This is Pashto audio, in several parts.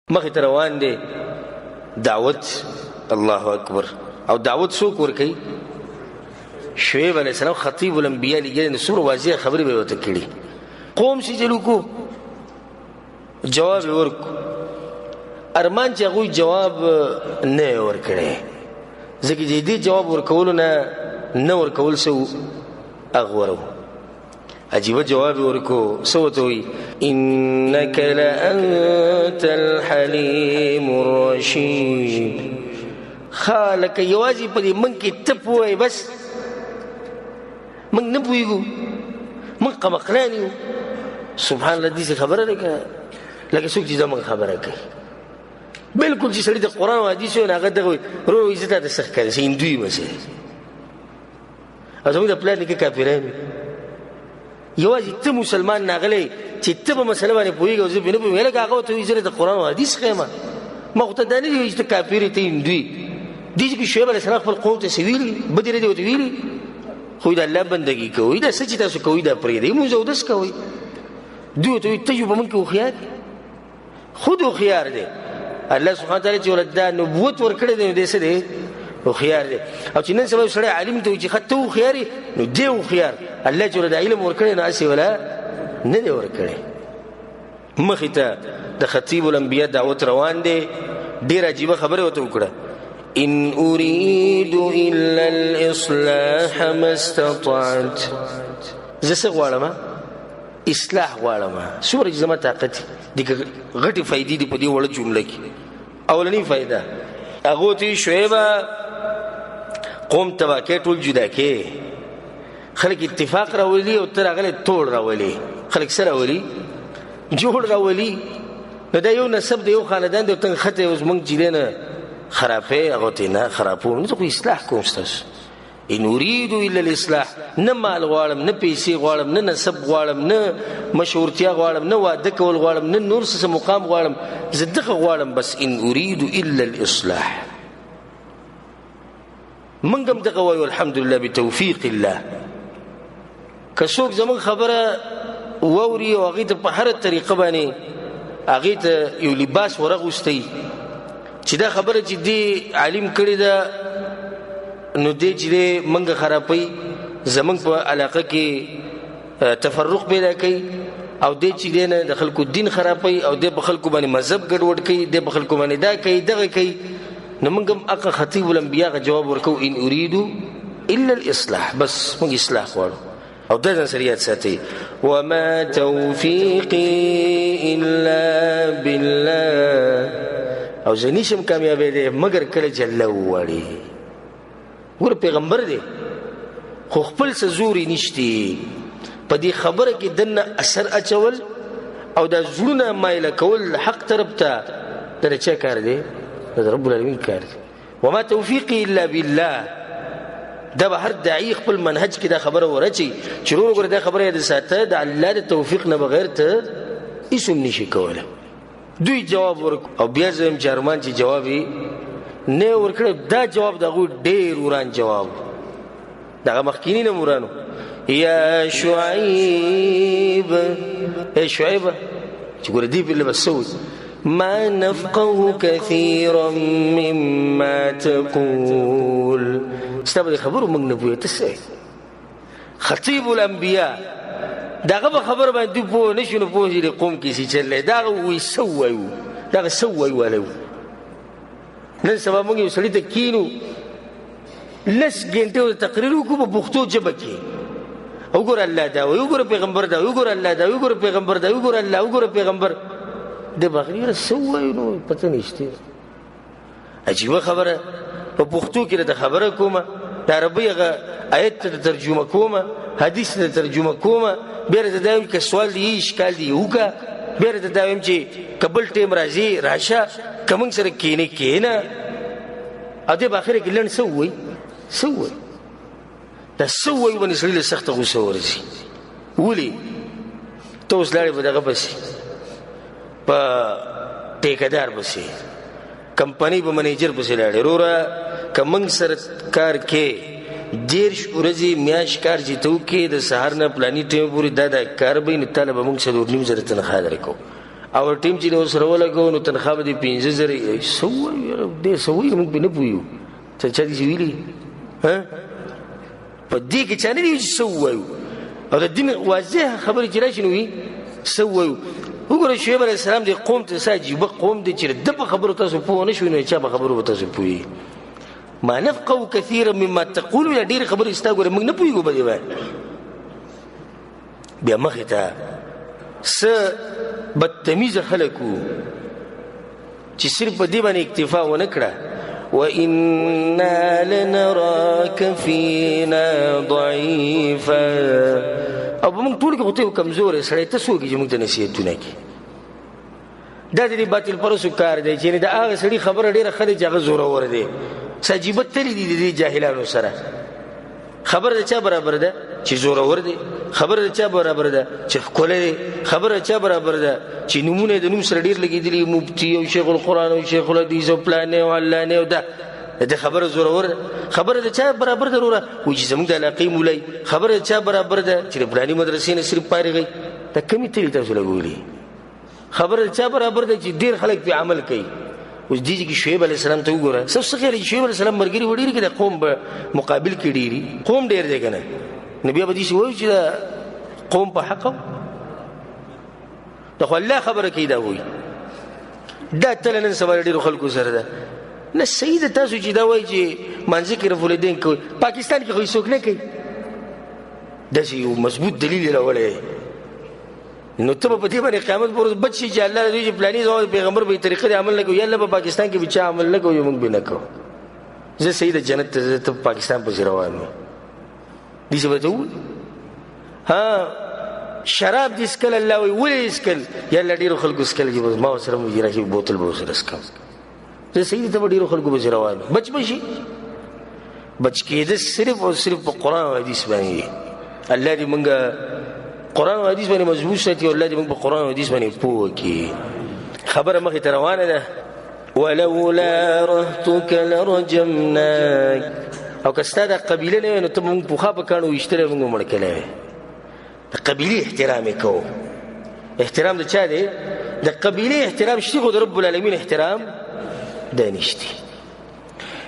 مخې ته روان دی دعوت. الله اکبر. او دعوت څوک ورکوي؟ شعیب علیه السلام خطیب الانبیا لګیا دی، نو څومره واضح خبرې به یې ورته کړي. قوم څه چل وکړو؟ جواب یې ورکړو. ارمان چې هغوی جواب نه یې ورکړی، ځکه چې دې جواب ورکولو نه نه ورکول څه وو؟ هغه غوره وو. عجیبه جواب یې ورکړو. څه ورته وایي؟ انک لانت الحلیم الرشید. ښه لکه یوازې په دې موږ کې ته پوه یې، بس موږ نه پوهېږو، موږ قمقلان یو. سبحان الله، داسې خبره ده که لکه څوک چې زموږ خبره کوي، بالکل چې سړي د قرآن او حدیث وایي، نو هغه دغه وایي، ورور وایي زه تا ته څه ښکاري، زه هندو یم، زه او زموږ د پلار نیکه کافران وي. یوازې ته مسلمان ناغلی چې ته په مسله باندې پوهېږې او زه پرې نه پوهېږم. لکه هغه ورته وایي زه د قرآن او حدیث ښیم، ما خو ته دا نه دي ویلي چې ته کافر یې، ته هندو یې. دې چې شعیب علیه السلام خپل قوم ته څه ویلي؟ بدې ردې ورته ویلي، خو د الله بندګي کوئ، دا څه چې تاسو کوئ دا پرېږدئ، لمونځ اودس کوئ. دوی ورته وایي ته یو په موږ کې هوښیار، خود هوښیار دی. الله سبحانه وتعالی چې ورته دا نبوت ورکړی دی، نو دی څه دی؟ هوښیار دی. او چې نن سبا یو سړی عالم ته وایي چې ښه ته هوښیار یې، نو دی هوښیار. الله چې ورته دا علم ورکړی، نو هسې ولا نه دی ورکړی. مخې ته د خطیب الانبیا دعوت روان دی. ډېره عجیبه خبره ورته وکړه، ان اريد الا الاصلاح ما استطعت. زه څه غواړم؟ اصلاح غواړم. څومره چې زما طاقت دي، غټې فایدې دي په دې وړه جمله کې. اولنۍ فایده هغو ته شعیبه قوم تباه کې، ټول جدا کې، خلک اتفاق راولي او ته راغلی توړ راولي، خلک څه راولي؟ جوړ راولي. نو دا یو نسب دی، یو خاندان دی، ته نښتی اوس موږ چې دی نه خرابې، هغه ته نه خرابوم، زه خو اصلاح کوم ستاسو. ان اريد الا الاصلاح، نه مال غواړم، نه پیسې غواړم، نه نسب غواړم، نه مشهورتیا غواړم، نه واده کول غواړم، نه نور څه مقام غواړم، زه دغه غواړم بس. ان اريد الا الاصلاح. موږ هم دغه وایو الحمدلله بتوفیق الله. که څوک زموږ خبره واوري او هغې ته په هره طریقه باندې هغې ته یو لباس ورغوستی چې دا خبره چې دې عالم کړې ده، نو دې چې دې موږ خرابوي، زموږ په علاقه کې تفرق پیدا کوي، او دې چې دې نه د خلکو دین خرابوي، او دې په خلکو باندې مذهب ګډوډ کوي، دې په خلکو باندې دا کوي دغه کوي، نو موږ هم هغه خطیب الانبیا هغه جواب ورکوو، ان اریدو الا الاصلاح. بس موږ اصلاح غواړو. او دا ځان سره یاد ساتئ، وما توفیقي الا بالله. او زه نشم کامیابېدی مګر کله چې الله وغواړي. ګوره پیغمبر دی خو خپل څه زور یې نشته. په دې خبره کې دننه اثر اچول او دا زړونه مایله کول حق طرف ته، دا د چا کار دی؟ دا د رب العالمین کار دی. وما توفیقي الا بالله. دا به هر داعي خپل منهج کې دا خبره ورچي چې ورور ګوره دا خبره یې د ساته، د الله د توفیق نه بغیر ته هېڅ هم نشي کولی. دوی جواب ورکړ او بیا زه وایم چې ارمان چې جواب یې نه ورکړی. دا جواب د هغوی ډېر وران جواب، دغه مخکینی نه ورانو. یا شعیب، ای شعیب چې ګوره دې پرې به څه وایي؟ ما نفقه كثيرا مما تقول. ستا به خبرو موږ نه پوهېږو، ته څه یې؟ خطیب الانبیا دغه به خبره باندې دوی پوه نه شو، نو پوه شي د قوم کې څه چل دی. دغه وایي څه ووایو، دغه څه ووایو والی وو. نن سبا موږ یو سړي ته کښېنو، لس ګنټې ورته تقریر وکړو په پښتو ژبه کې، وګوره الله دا وایي، وګوره پیغمبر دا وایي، وګوره الله دا وایي، وګوره پیغمبر دا وایي، وګوره الله، وګوره پیغمبر. د بغیر څه ووایو نو پته نشته. عجیبه خبره په پښتو کې راته خبره کومه، د عربۍ هغه آیت ته ترجمه کومه، حدیث ته ترجمه کومه، بیا راته دا وایم که سوال دی اشکال دی وکړه، بیا راته دا وایم چې که بل ټایم راځي راشه، که موږ سره کښېنې کښېنه. او دې په اخره کې لنډ څه ووایي؟ څه ووایي؟ دا څه ووایي باندې سړي له سخته غوسه ورځي. ولې ته اوس لاړې په دغه پسې، په ټیکهدار پسې، کمپنۍ په منیجر پسې لاړې. وروره که موږ سره کار کې 30 ورځې میاشت کار چې ته وکړې، د سهار نه پلاني ټایم پورې دا دا کار به وي، نو تا له به موږ 4,500 تنخوا درکوو. او ټیم چې له سره ولګو نو تنخواه به دې 5000 څه ووایو یاره ډېر څه وایي، موږ پرې نه پوهېږو. چا چا دې څه ویلي؟ ها په دې کې چا نه دي چې څه ووایو، او د دین واضح خبرې چې راشي نو وي څه ووایو. وګوره شعیب علیه السلام دې قوم ته څه عجیبه قوم دی چې د په خبرو تاسو پوه نه شوئ، نو چا په خبرو به تاسو پوهېږئ. ما نفقه کثیرا مما تقول، یا ډېرې خبرې ستا ګوره موږ نه پوهېږو په دې باندې. بیا مخې ته څه بدتمیزه خلک وو چې صرف په دې باندې اکتفا ونه کړه، وإنا لنراك فينا ضعيفا. او په موږ ټول کې خو ته یو کمزوری سړی، ته څوک یې چې موږ ته نصیحتونه کوې؟ دا د دې باطل پرستو کار دی چې د هغه سړي خبره ډېره ښه ده چې هغه زورور دی. څه عجیبه تلي دي د دې جاهلانو سره. خبره د چا برابر ده چې زورور دی، خبره د چا برابر ده چې ښکلی دی، خبره د چا برابر ده چې نومونه یې د نوم سره ډېر لګېدلي، مفتي او شیخ القرآن او شیخ الحدیث او پلانی او علانې او دا د دې خبره زورور ده. خبره د چا برابر ده وروره؟ وایي چې زموږ د علاقې مولای. خبره د چا برابر ده چې د پلاني مدرسې نه صرف فارغ وي. دا کمې تلې تاسو لګولي. خبره د چا برابر ده چې ډېر خلک پرې عمل کوي. اوس دې کې شعیب علیه السلام ته وګوره، څه څه خیال چې شعیب علیه السلام ملګري به ډېر کړي، د قوم به مقابل کې ډېري، قوم ډېر دی که نه، نو بیا به داسې وایو چې دا قوم په حق دا خو الله خبره کوي. دا وایي دا تله نن سبا ډېرو خلکو سره ده. نه صحیح ده تاسو چې دا وایي چې مانځه کې رفع الیدین کوي، پاکستان کې خو هېڅوک نه کوي. داسې یو مضبوط دلیل یې راوړی، نو ته به په دې باندې قیامت پر ورځ بچ شي چې الله دې چې پلاني زما پیغمبر به طریقې د عمل نه کوي، یا الله په پاکستان کې به چا عمل نه کوي، موږ به نه کوو. زه صحیح ده جنت ته ځه، ته په پاکستان پسې روان یې. داسې به ته ووایي. ها شراب دې څښل، الله وایي ولې یې څښل؟ یا الله ډېرو خلکو څښل چې بس ما ورسره مو راشي بوتل به ورسره څښم. زه صحیح ده ته به ډېرو خلکو پسې روان یې. بچ به شي. بچ کېده صرف او صرف په قرآن او حدیث باندې. الله دې موږ قرآن او حدیث باندې مضبوط ساتي، او الله دې موږ په قرآن او حدیث باندې پوه کړي. خبره مخې ته روانه ده. ولولا رهتك لرجمناك. او که ستا دا قبیله نه وی نو ته به موږ پخوا په کاڼو ویشتلی، موږ به مړ کړی وی. د قبیلې احترام یې کوو. احترام د چا دی؟ د قبیلې احترام شته، خو د رب العالمین احترام دی نشته.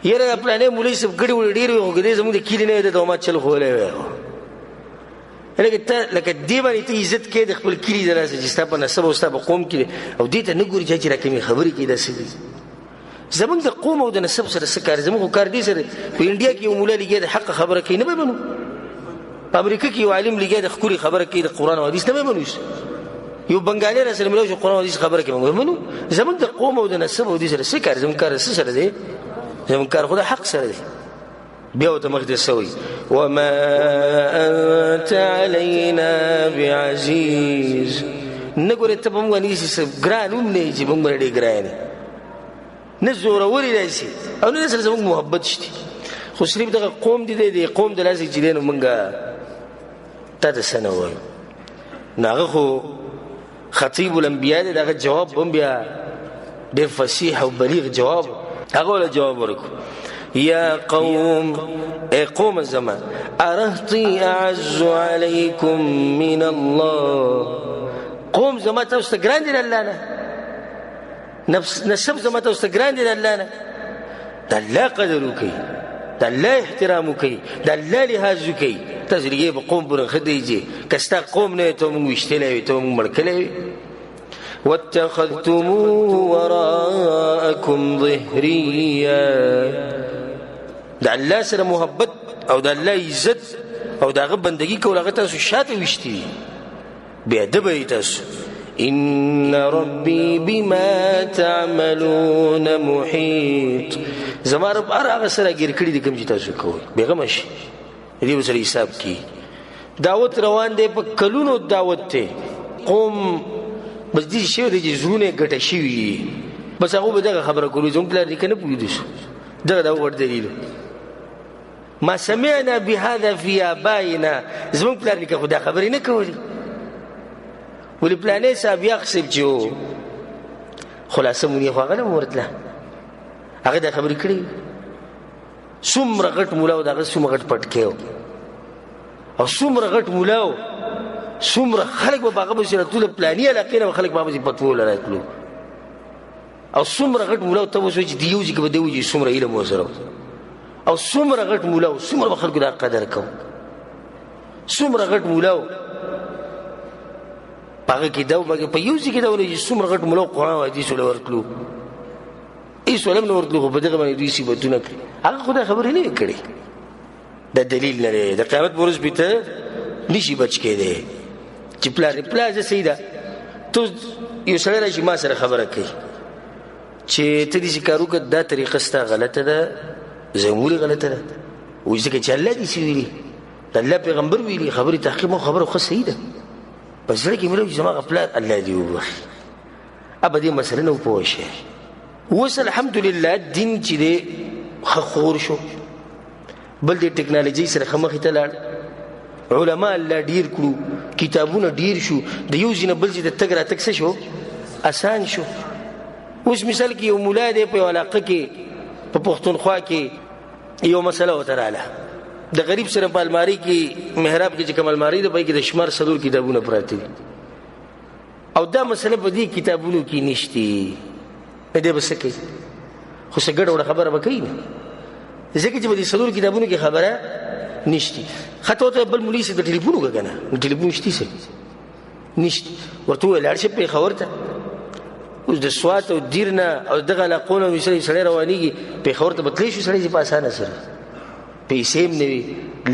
یاره دا پلانی مولوي صاحب ګړې وړې ډېرې وي، خو که دی زموږ د کلي نه وی، ده ته به ما چل ښوولی وی. لکه ته لکه دې باندې ته عزت کوې د خپل کلي د لاسه چې ستا په نسب او ستا په قوم کې دی، او دې ته نه ګوري چې راکمې خبرې کوي. داسې دي زموږ د قوم او د نسب سره څه کار؟ زموږ خو کار دې سره. په انډیا کې یو مولا لګیا د حق خبره کوي، نه به منو. په امریکا کې یو عالم لګیا د ښکلې خبره کوي د قرآن او حدیث، نه به منو. یو بنګالی را سره ملاو شو قرآن او حدیث خبره کوي، موږ منو. زموږ د قوم او د نسب او دې سره څه کار؟ زموږ کار څه سره دی؟ زموږ کار خو د حق سره دی. بیا ورته مخ دې څه وایي؟ وما انت علینا بعزیز. نه ګورې ته په موږ باندې داسې څه ګران هم نه یې چې موږ باندې ډېر ګران یې، نه زورور یې داسې، او نه سره زموږ محبت شته. خو صرف دغه قوم دې دی، دې قوم د لاسه چې دی نو موږ تا ته څه نه وایو. نو هغه خو خطیب الانبیا دی، دغه جواب هم بیا ډېر فصیح او بلیغ جواب هغه ولا جواب ورکړو. یا قوم، ای قوم زما، ارهطي اعز علیکم من الله. قوم زما تاسو ته ګران دی د الله نه، نسب زما تاسو ته ګران دی د الله نه. د الله قدر وکړئ، د الله احترام وکړئ، د الله لحاظ وکړئ. تاسو لګې په قوم پورې ښه دی چې که ستا قوم نه وي ته موږ ویشتلی وي، ته موږ مړ کړی وي. واتخذتموه وراءكم ظهريا. د الله سره محبت او د الله عزت او د هغه بندګي کول هغه تاسو شاته ویشتي دي. بې ادبه یې تاسو. ان ربي بما تعملون محیط. زما رب هر هغه سره ګیر کړي دي کوم چې تاسو کوئ. بېغمه شئ، دې به سره حساب کړي. دعوت روان دی، په کلونو دعوت دی. قوم بس دې شوی دی چې زړونه یې ګټه شوي دي، بس هغو به دغه خبره کولو، زموږ پلار دې که نه پوهېدو شو. دغه د هغو غټ دلیل و. ما سمعنا بهذا في آبائنا. زموږ پلار نیکه خو دا خبرې نه کولې. ولې پلانی صاحب یاق صاحب چې و، خلاصه مونږ یې خو هغه نه ورتله، هغه دا خبرې کړې. څومره غټ مولا و، د هغه څومره غټ پټکی و، او څومره غټ مولا و. څومره خلک به په هغه پسې راتلو، پلاني علاقې نه به خلک په هغه پسې فتوو له راتلو. او څومره غټ مولا ته اوس چې دی یو ځای کې به دی وځي، څومره علم ورسره او څومره غټ مولا و، څومره به خلکو دا قدر کوو، څومره غټ مولا و په هغه کې دا مګر په یو ځای کې دا ونه چې څومره غټ مولا قرآن او حدیث له ورتلو، هېڅ وله هم نه ورتلو، خو په دغه باندې دوی صفتونه کړي. هغه خو دا خبرې نه وې کړې، دا دلیل نه دی. د قیامت په ورځ پرې ته نشي بچ کېدی چې پلار دې، پلار زه صحیح ده، ته یو سړی راشي ما سره خبره کوي چې ته داسې کار وکړه، دا طریقه ستا غلطه ده، زموږ ولې غلطه ده؟ وایي ځکه چې الله داسې ویلي، د الله پیغمبر ویلي، خبرې تحقیق مو خبره ښه صحیح ده. په زړه کې مې ویل چې زما هغه پلار الله دې وبخښي. په دې مسله نه پوه شی. اوس الحمدلله دین چې دی ښه خور شو، بل دې ټکنالوژي سره ښه مخې ته لاړ، علما الله ډیر کړو، کتابونه ډیر شو، د یو ځای نه بل ځای ته تګ راتګ څه شو؟ اسان شو. اوس مثال کې یو مولا دی په یو علاقه کې، په پښتونخوا کې یو مسله ورته راله، د غریب سره په المارۍ کې محراب کې چې کوم المارۍ ده، په هغې کې د شمار څلور کتابونه پراته دي، او دا مسله په دې کتابونو کې نشته. نو دی به څه کوي؟ خو څه ګډه وډه خبره به کوي نه، ځکه چې په دې څلور کتابونو کې خبره نشته. ښه ته ورته بل مولوي صاحب ته ټلیفون وکړه که نه، نو ټلیفون شته څه نشته، ورته ووایه لاړ شه پېښور ته. اوس د سوات او دیر نه او دغه علاقو نه سړی سړی روانېږي، پېښور ته به تللی شو سړی چې په اسانه سره، پیسې هم نه وي،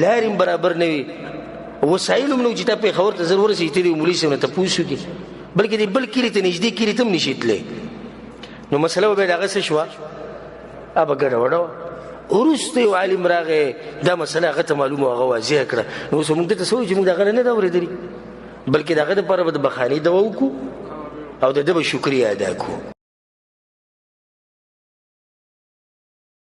لارې هم برابر نه وي، وسایل هم نه وي چې تا پېښور ته زر ورسېږي، ته د مولوي صاحب نه تپوس وکړي، بلکې د بل کلي ته نږدې کلي ته هم نشي تللی. نو مسله به بیا د هغه څه شوه، هغه به ګډه وډه وه. وروسته یو عالم راغی، دا مسله هغه ته معلومه وه، هغه واضح کړه. نو اوس موږ دلته څه وایو چې موږ د هغه نه ده اورېدلي، بلکې د هغه دپاره به د بخانې دوا وکړو او د ده به شکریه ادا کړو.